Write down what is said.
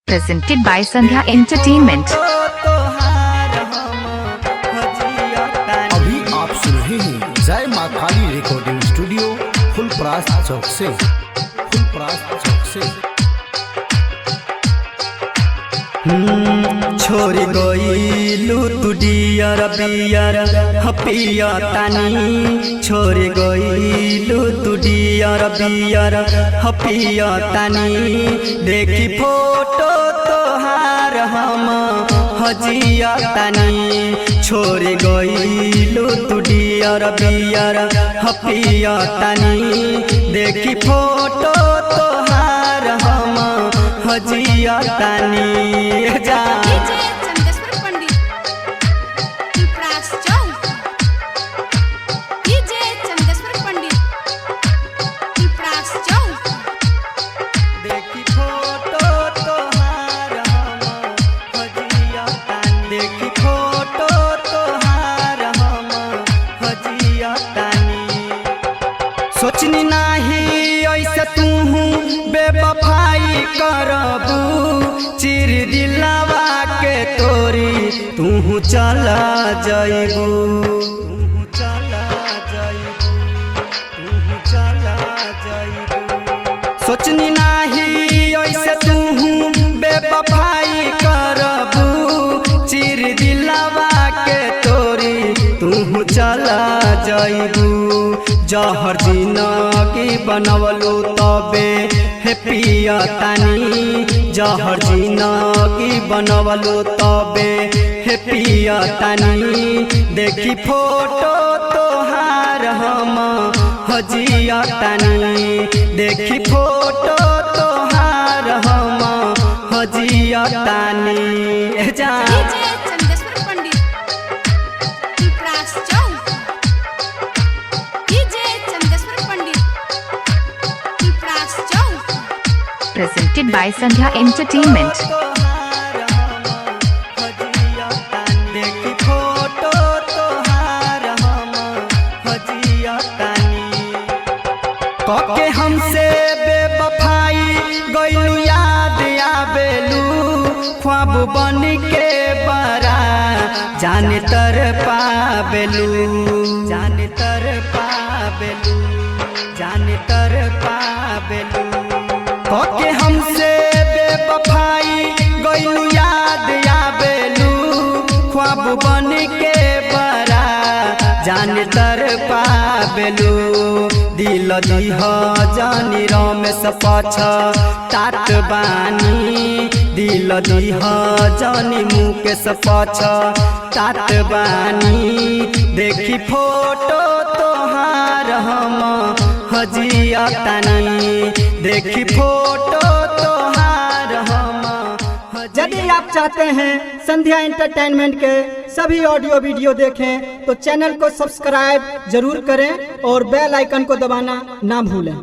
Presented by Sandhya Entertainment. अभी आप सुन रहे हैं जय माँ काली रिकॉर्डिंग स्टूडियो, फुलपरास चौक से, फुलपरास चौक से। छोड़ गईलू तू डियर बियर हपिया तानी, छोड़ गईलू तू डियर बियर हपिया तानी। देखी फोटो तोहार हम हजिया तानी, छोड़ गईलू तू डियर बियर हपिया तानी। देखी फोटो तोहार हम हजिया तानी जा। डीजे चंदेश्वर पंडित, पिपरास चौक। डीजे चंदेश्वर पंडित, पिपरास चौक। देखी फोटो तोहार हम हजिया तानी, देखी फोटो तोहार हम हजिया तानी। सोचनी नाही ऐसे तू बेवफाई करबू, चिर दिलावा के तोरी तू चला जइबू, तू चला जइबू, तू चला जइबू। सोचनी नाही ऐसे तू बेवफाई करबू, चिर दिलावा के तोरी तू चला जइबू। जहर जिनगी बनवलू तबे हे पिया तानी, जहर जिनगी बनवलू तबे हे पिया तानी। देखी फोटो तोहार हम हजिया तानी, देखी फोटो तोहार हम हजिया तानी जा। DJ Chandeshwar Pandit, Pipras Chowk. DJ Chandeshwar Pandit, Pipras Chowk. Presented by Sandhya Entertainment. देखी फोटो तोहार हम हजिया तानी। कके हमसे बेवफाई गइलू, याद आबेलू ख्वाब बन के बरा जाने तर पाबेलू, जाने तर पाबेलू, जाने तर पाबेलू। कके हमसे बेवफाई गइलू, याद आबेलू ख्वाब बन के बरा जान तर पाबेलू। दिल दिह जानी रमेश पछ तात बानी, दिल दिह जानी मुकेश पछ तात बानी। देखी फोटो तोहार हम हजिया तानी, देखी फोटो तोहार हम। यदि आप चाहते हैं संध्या एंटरटेनमेंट के सभी ऑडियो वीडियो देखें, तो चैनल को सब्सक्राइब जरूर करें और बेल आइकन को दबाना ना भूलें।